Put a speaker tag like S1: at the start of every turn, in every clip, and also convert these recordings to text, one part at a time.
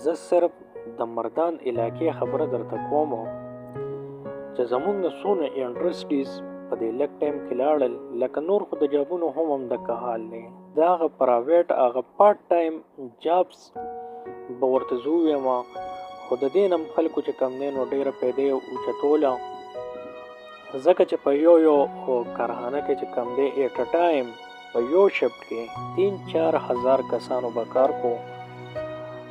S1: زه صرف د مردان علاقې خبره درته کوم چې زمونږ نه څونه انډسټریز په دې لږ ټایم کې لاړل، لکه نور خو د جابونو هم همدغه حال دی. دا هغه پرایویټ هغه پارټ ټایم جابس به ورته زه ووایم، خو د دې نه هم خلکو چې کوم دی نو ډېره پیدې اوچتوله، ځکه چې په یو یو کارخانه کې چې کوم دی ایټ ا ټایم په یو شفټ کې 3-4 هزار کسانو به کار کو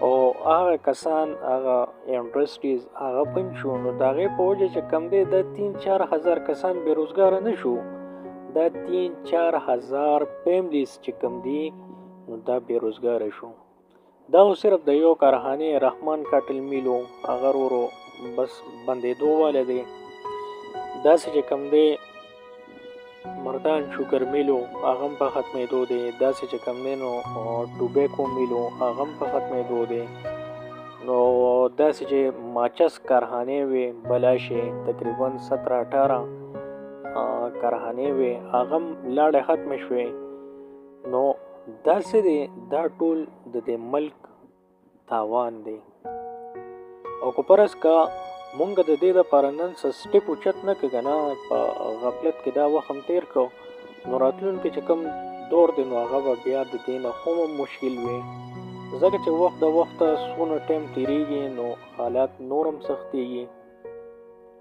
S1: او هغه کسان هغه انډسټریز هغه بند شو. نو د هغې په وجه چې کوم دی دا 3-4 هزار کسان بې روزګاره نه شو، دا 3-4 هزار families چې کوم دي نو دا بې روزګاره شو. دا خو صرف د یو کارخانې رحمان کاټل میل و، هغه ورو بس بندېدو والی دی. داسې چې کوم دی مردان شوګر میل و، هغه هم په ختمېدو دی. داسې چې کوم دی نو ټوبیکو میل و، هغه هم په ختمېدو دی. نو داسې چې ماچس کارخانې وې بلا شي، تقریبا 17-18 کارخانې وې، هغه هم لاړې ختمې شوې. نو داسې دی، دا ټول د دې ملک تاوان دی. او که فرض که مونږ د دې دپاره نن څه step اوچت نه کړو که نه، په غفلت کې دا وخت هم تېر کړو، نو راتلونکی چې کوم دور دی نو هغه به بیا د دې نه هم مشکل وي، ځکه چې وخت د وخته څونه ټایم تېرېږي نو حالات نور هم سختېږي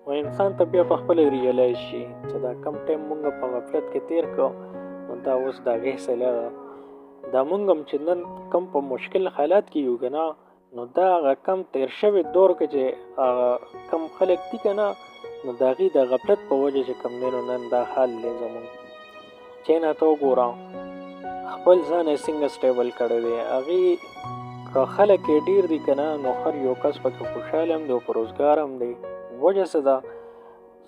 S1: او انسان ته بیا په خپله realize شي چې دا کم ټایم مونږ په غفلت کې تېر کړو نو دا اوس د هغې صله ده. دا مونږ هم چې نن کم په مشکل حالات کې یو که نه، نو دا هغه کم تېر شوی دور کې چې هغه کم خلک دي که نه، نو د هغې د غفلت په وجه چې کوم دی نو نن دا حال دی زمونږ. چاینا ته وګوره، خپل ځان یې څنګه stable کړی دی. هغې که خلک یې ډېر دي که نه، نو هر یو کس پکې خوشحاله هم دی او په روزګار هم دی. وجه څه ده؟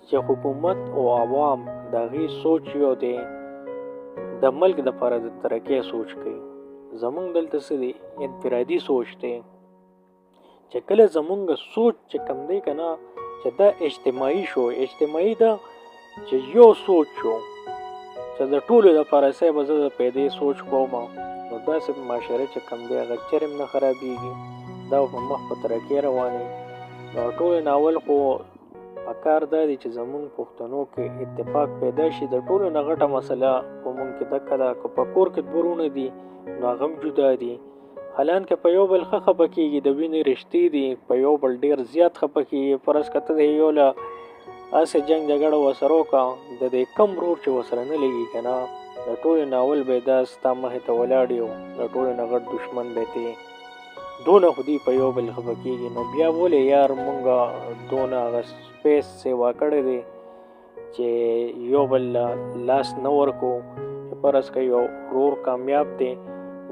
S1: چې حکومت او عوام د هغې سوچ یو دی، د ملک دپاره د ترقۍ سوچ کوي. زمونږ دلته څه دی؟ انفرادي سوچ دی. چې کله زمونږ سوچ چې کوم دی که نه چې دا اجتماعي شو، اجتماعي ده چې یو سوچ شو چې د ټولو دپاره صاحب زه د پیدې سوچ کوم، نو داسې معاشره چې کوم دی هغه چېرې هم نه خرابېږي، دا په مخ په ترقۍ روانې. نو ټولو نه اول خو پکار دا دی چې زمونږ پښتنو کې اتفاق پیدا شي. د ټولو نه غټه مسله په مونږ کې دکه ده، که په کور کې دوه وروڼه دي نو هغه هم جدا دي، حالانکه په یو بل ښه خفه کېږي، د وینې رشتې دي، په یو بل ډېر زیات خفه کېږي. فرض که ته د یو له هسې جنګ جګړه ورسره وکړه، د دې کم ورور چې ورسره نه لګي که نه، د ټولو نه اول به دا ستا مخې ته ولاړ یو، د ټولو نه غټ دښمن به ته. دونه خو دوی په یو بل خفه کېږي، نو بیا ولې یار مونږ دونه هغه space سیوا کړی دی چې یو بل له لاس نه ورکو؟ چې فرض که یو ورور کامیاب دی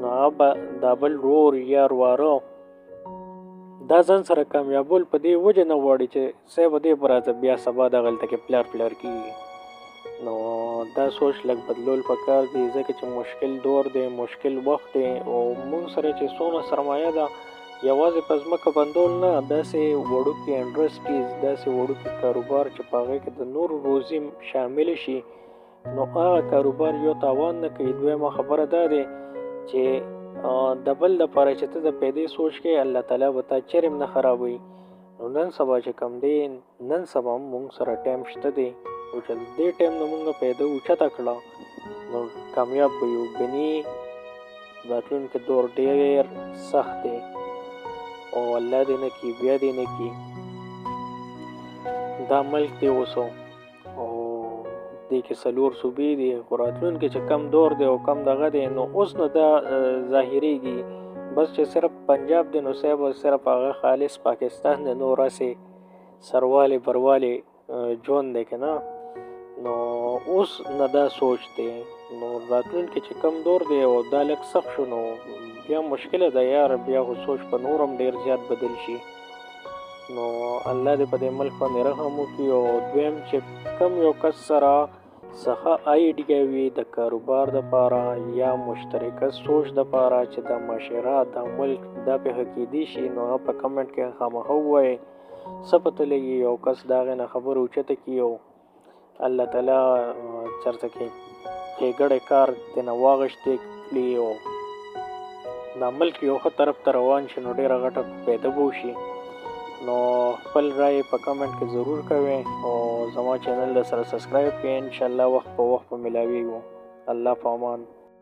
S1: نو هغه به دا بل ورور یا ورواره دا ځان سره کامیابول په دې وجه نه غواړي چې صاحب دې به راته بیا سبا دغلته کې پلار پلار کېږي. نو دا سوچ لږ بدلول پکار دی، ځکه چې مشکل دور دی، مشکل وخت دی، او مونږ سره چې څونه سرمایه ده یوازې په ځمکه بندول نه، داسې وړوکي انډسټریز، داسې وړوکي کاروبار چې په هغې کې د نورو روزي شامل شي، نو هغه کاروبار یو تاوان نه کوي. دویمه خبره دا دی چې د بل دپاره چې ته د پیدې سوچ کوې، الله تعالی به تا چېرې هم نه خرابوي. نو نن سبا چې کوم دی، نن سبا هم مونږ سره ټایم شته دی، او چې د دې ټایم نه مونږ پیدا اوچته کړه نو کامیاب به یو، ګني راتلونکی دور ډېر سخت دی او الله دې نه کړي، بیا دې نه کړي. دا ملک دی اوس او دې کې څلور صوبې دي، خو راتلونکی چې کم دور دی او کم دغه دی نو اوس نه دا ظاهرېږي بس چې صرف پنجاب دی نو صاحب صرف هغه خالص پاکستان دی، نور هسې سروالې بروالې ژوند دی که نه. نو اوس نه دا سوچ دی، نو راتلونکی چې کم دور دی او دا لږ سخت شو نو بیا مشکله ده یار، بیا خو سوچ په نور هم ډېر زیات بدل شي. نو الله دې په دې ملک باندې رحم وکړي. او دویم چې کم یو کس سره څخه idea وي د کاروبار دپاره یا مشترکه سوچ دپاره چې دا معاشره دا ملک دا پې ښه کېدی شي، نو هغه په comment کې خامخا ووایي. څه پته لګي یو کس د هغې نه خبره اوچته کړي او الله تعالی چېرته کې ښېګړی کار ترېنه واغښتې کړي او دا ملک یو ښه طرف ته روان شي نو ډیره غټه پیدا به وشي. نو خپل رائے په کمنټ کې ضرور کوئ او زما چینل د سره سبسکرایب کړئ. ان شاء الله وخت په وخت به ملاویږو. الله په امان.